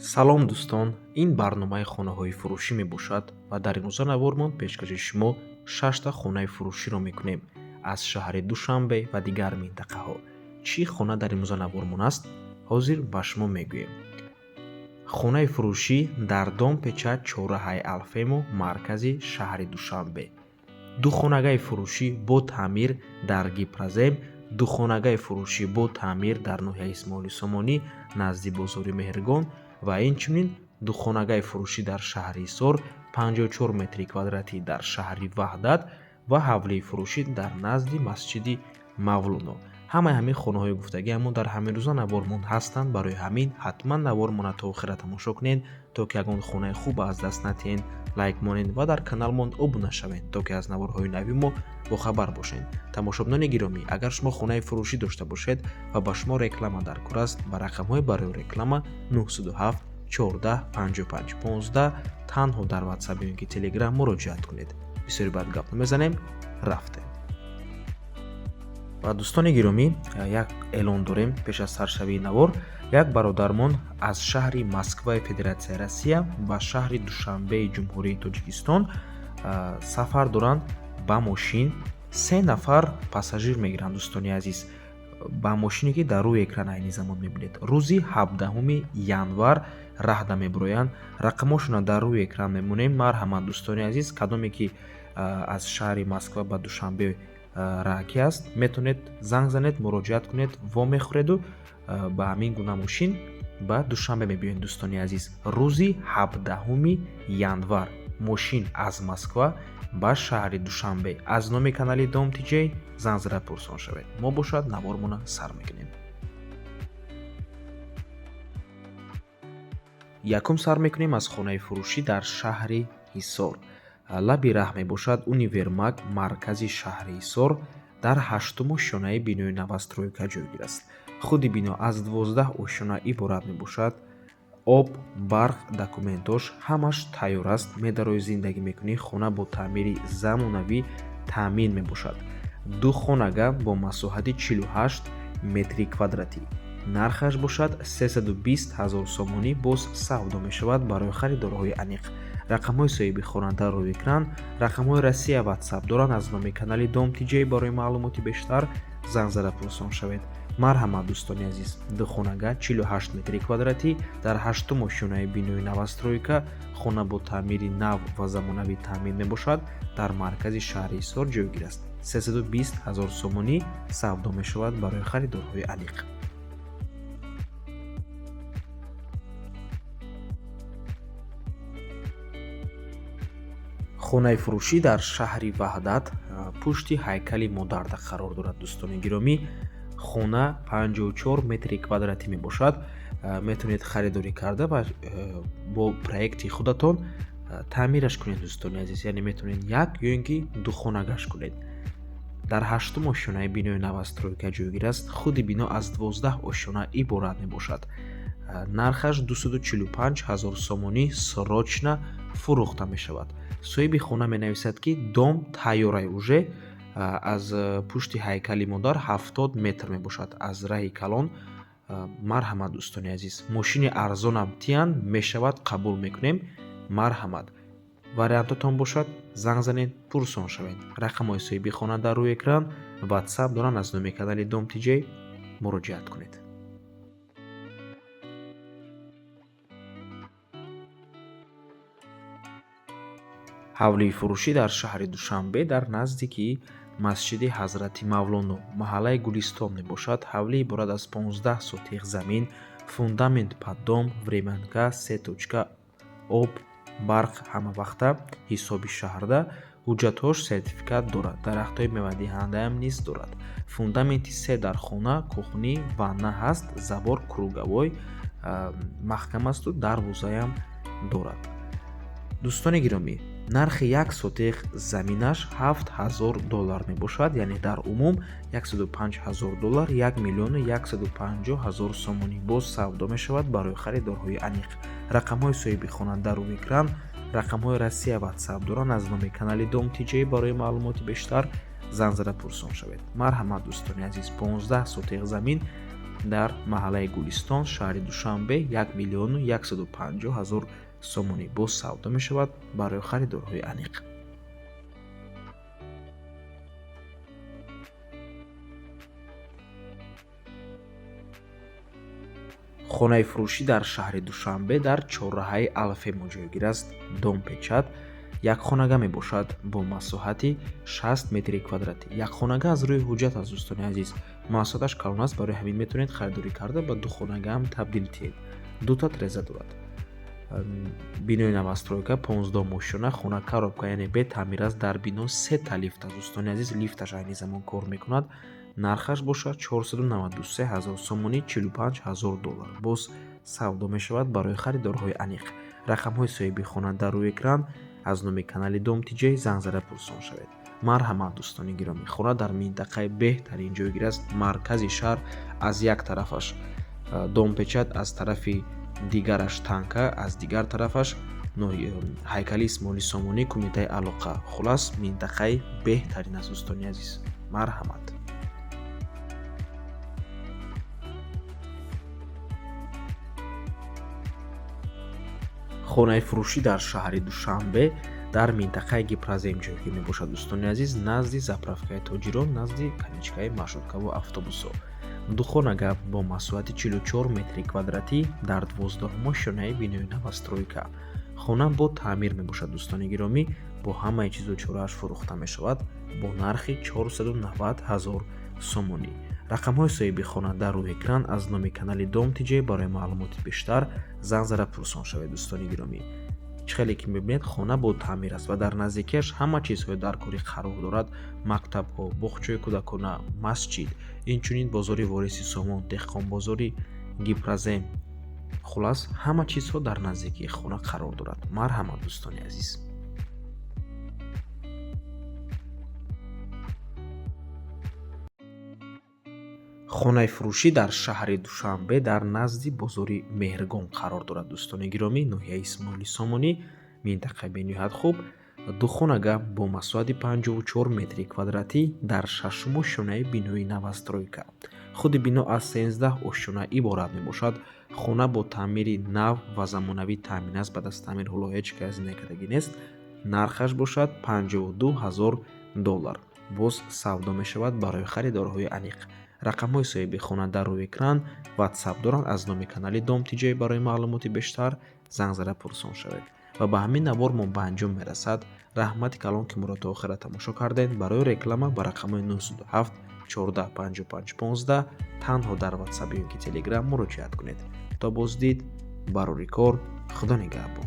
Салом, дӯстон! Ин барномаи хонаҳои фурӯшӣ мебошад ва дар имрӯза навормон пешкаши шумо шашта хонаи фурӯширо мекунем аз шаҳри Душанбе ва дигар минтақаҳо. Чӣ хона дар имрӯза навормон аст, ҳозир ба шумо мегӯем. Хонаи фурӯшӣ дар Дом Печать, чорраҳаи Алфемо, маркази шаҳри Душанбе. Духонагаи фурӯшӣ бо таъмир дар Гипрозем. Духонагаи фурӯшӣ бо таъмир дар ноҳияи Исмоили Сомонӣ, назди бозори Меҳргон, ва инчунин духонагаи фурӯшӣ дар шаҳри Ҳисор, 54 метри квадратӣ дар шаҳри Ваҳдат ва ҳавлии фурӯшӣ дар назди масҷиди Мавлоно. Ҳамаи ҳамин хонаҳои гуфтагиамон дар ҳамин рӯза навормон ҳастанд. Барои ҳамин ҳатман навормона то охира тамошо кунед, то ки ягон хонаи хуб аз даст натиҳед. Лайк монед ва дар каналмон обуна шавед, то ки аз наворҳои нави мо бохабар бошед. Тамошобинони гиромӣ, агар шумо хонаи фурӯшӣ дошта бошед ва ба шумо реклама дар кор аст, ба рақамҳои барои реклама 907 14 55 15 танҳо дар Ватсап ё ки Телеграм муроҷиат кунед. Бисёри баъд гап намезанем, рафтем. Ва, дӯстони гиромӣ, як эълон дорем. Пеш аз саршавии навор як бародармон аз шаҳри Москваи Федератсияи Россия ба шаҳри Душанбеи Ҷумҳурии Тоҷикистон сафар доранд. Ба мошин се нафар пассажир мегиранд, дӯстони азиз. Ба мошине, ки дар рӯи экран айни замон мебинед, рӯзи 17 январ раҳда мебироянд. Рақамошона дар рӯи экран мемонем. Марҳамат, дӯстони азиз, кадоме ки аз шаҳри Москва ба Душанбе раҳакӣ аст, метавонед занг занед, муроҷиат кунед, вомехӯреду ба ҳамин гуна мошин ба Душанбе мебиёед. Дӯстони азиз, рӯзи 17 январ мошин аз Москва ба шаҳри Душанбе. Аз номи канали Дом Тиҷей занг зада пурсон шавед. Мо бошад навормона сар мекунем. Якум сар мекунем аз хонаи фурӯшӣ дар шаҳри Ҳисор, лаби раҳ мебошад, универмаг, маркази шаҳри Ҳисор, дар ҳаштуму ошёнаи бинои новостройка ҷойгир аст. Худи бино аз 12 ошёна иборат мебошад. Об, барқ, документош ҳамаш тайёр аст. Медарои, зиндагӣ мекунӣ. Хона бо таъмири замонавӣ таъмин мебошад. Ду хонага бо масоҳати 48 метри квадратӣ. Нархаш бошад 320 ҳазор сомонӣ, боз савдо мешавад. Барои харидорҳои аниқ рақамҳои соҳиби хона дар рӯи экран, рақамҳои Россия, Ватсап доранд. Аз номи канали Дом Тиҷей барои маълумоти бештар занг зада пурсон шавед. Марҳамат, дӯстони азиз, духонага 48 метри квадратӣ дар ҳаштум ошёнаи бинои новостройка. Хона бо таъмири нав ва замонавӣ таъмин мебошад, дар маркази шаҳри Ҳисор ҷойгир аст. 320 ҳазор сомонӣ, савдо мешавад. Барои харидорҳои аниқ. Хонаи фурӯшӣ дар шаҳри Ваҳдат, пушти ҳайкали Модарда қарор дорад. Дӯстони гиромӣ, хона 54 метри квадратӣ мебошад. Метавонед харидорӣ карда ва бо проекти худатон таъмираш кунед, дӯстони азиз. Яъне метавонед як ё ин ки духонагаш кунед. Дар ҳаштум ошёнаи бинои новостройка ҷойгир аст. Худи бино аз 12 ошёна иборат мебошад. Нархаш 245 ҳазор сомонӣ, срочно фурӯхта мешавад. Соҳиби хона менависад, ки дом тайёрай уже. Аз пушти ҳайкали Модар 70 метр мебошад аз раҳи калон. Марҳамат, дӯстони азиз, мошини арзонам тиян мешавад, қабул мекунем. Марҳамат, вариантотон бошад, занг занед, пурсон шавед. Рақамҳои соҳиби хона дар рӯи экран, Ватсап доранд. Аз номи канали Дом Тиҷей муроҷиат кунед. Ҳавлии фурӯшӣ дар шаҳри Душанбе, дар наздикии масҷиди Ҳазрати Мавлоно, маҳаллаи Гулистон мебошад. Ҳавлӣ иборат аз 15 сотих замин, фундамент под дом, времянка, се точка, об, барқ ҳамавақта, ҳисоби шаҳрда, ҳуҷҷатҳош сертификат дорад, дарахтҳои мевадиҳандаам низ дорад. Фундаменти се дар хона, кухня, ванна ҳаст, забор круговой маҳкам асту дарвозаям дорад. Дӯстони гиромӣ, нархи як сотих заминаш 7000 доллар мебошад, яъне дар умум 105 ҳазор доллар, 1 миллиону 150 ҳазор сомонӣ, боз савдо мешавад. Барои харидорҳои аниқ рақамҳои соҳиби хона дар рӯи экран, рақамҳои Россия, Ватсап доранд. Аз номи канали Дом Тиҷей барои маълумоти бештар занг зада пурсон шавед. Марҳамат, дӯстони азиз, 15 сотих замин. Дар маҳаллаи Гулистон, шаҳри Душанбе, 1 миллиону 150 ҳазор сомонӣ боз савдо мешавад барои харидорҳои аниқ. Хонаи фурӯшӣ дар шаҳри Душанбе дар чорраҳаи Алфемо ҷойгир аст. Домпечат якхонага мебошад бо масоҳати 60 метри квадратӣ. Якхонага аз рӯи ҳуҷҷат аст, дӯстони азиз. Масоҳаташ калон аст, барои ҳамин метавонед харидорӣ карда ба духонагаам табдил диҳед. Дута треза дорад. Бинои новостройка, 15 ошёна, хона коробка, яъне бетаъмир аст. Дар бино сета лифт аст, дӯстони азиз, лифташ айни замон кор мекунад. Нархаш бошад 493 ҳазор сомонӣ, 45 ҳазор доллар. Боз савдо мешавад барои харидорҳои аниқ. Рақамҳои соҳиби хона дар рӯи экран. Аз номи канали Дом Тиҷей занг зада пурсон шавед. Марҳамат, дӯстони гиромӣ, хона дар минтақаи беҳтарин ҷойгир аст, маркази шаҳр. Аз як тарафаш Домпечат, аз тарафи дигараш Танка, аз дигар тарафаш ҳайкали Исмоили Сомонӣ, кумитаи алоқа. Хулас, минтақаи беҳтарин аст, дӯстони азиз. Марҳамат. Хонаи фурӯшӣ дар шаҳри Душанбе дар минтақаи Гипрозем ҷойгир мебошад, дӯстони азиз, назди заправкаи Тоҷирон, назди конечкаи маршруткаву автобусҳо. Духонага бо масоҳати 44 метри квадратӣ дар 12 ошёнаи бинои новостройка. Хона бо таъмир мебошад, дӯстони гиромӣ, бо ҳамаи чизу чорааш фурӯхта мешавад бо нархи 490 ҳазор сомонӣ. Рақамҳои соҳиби хона дар рӯи экран. Аз номи канали Дом Тиҷей барои маълумоти бештар занг зада пурсон шавед, дӯстони гиромӣ. Чӣ хеле ки мебинед, хона бо таъмир аст ва дар наздикиаш ҳама чизҳои даркорӣ қарор дорад: мактабҳо, боғчаи кӯдакона, масҷид, инчунин бозори Вориси Сомон, деҳқонбозори Гипрозем. Хулас, ҳама чизҳо дар наздикии хона қарор дорад. Марҳамат, дӯстони азиз. Хонаи фурӯшӣ дар шаҳри Душанбе дар назди бозори Меҳргон қарор дорад, дӯстони гиромӣ, ноҳияи Исмоили Сомонӣ, минтақаи бениҳоят хуб. Духонага бо масоҳати 54 метри квадратӣ дар шашум ошёнаи бинои новостройка. Худи бино аз 13 ошёна иборат мебошад. Хона бо таъмири нав ва замонавӣ таъмин аст, баъд аз таъмир ҳоло ҳеҷ кас накардагӣ нест. Нархаш бошад 52 ҳазор доллар. Боз савдо мешавад барои харидорҳои аниқ. Рақамҳои соҳиби хона дар рӯи экран, ватсап доранд. Аз номи канали Дом Тиҷей барои маълумоти бештар занг зада пурсон шавед. Ва ба ҳамин навор мо ба анҷом мерасад. Раҳмати калон, ки моро то охира тамошо кардед. Барои реклама ба рақамҳои 907 14 55 15 танҳо дар ватсап ё ки телеграм муроҷиат кунед. То боздид, барори кор, худо нигаҳбон.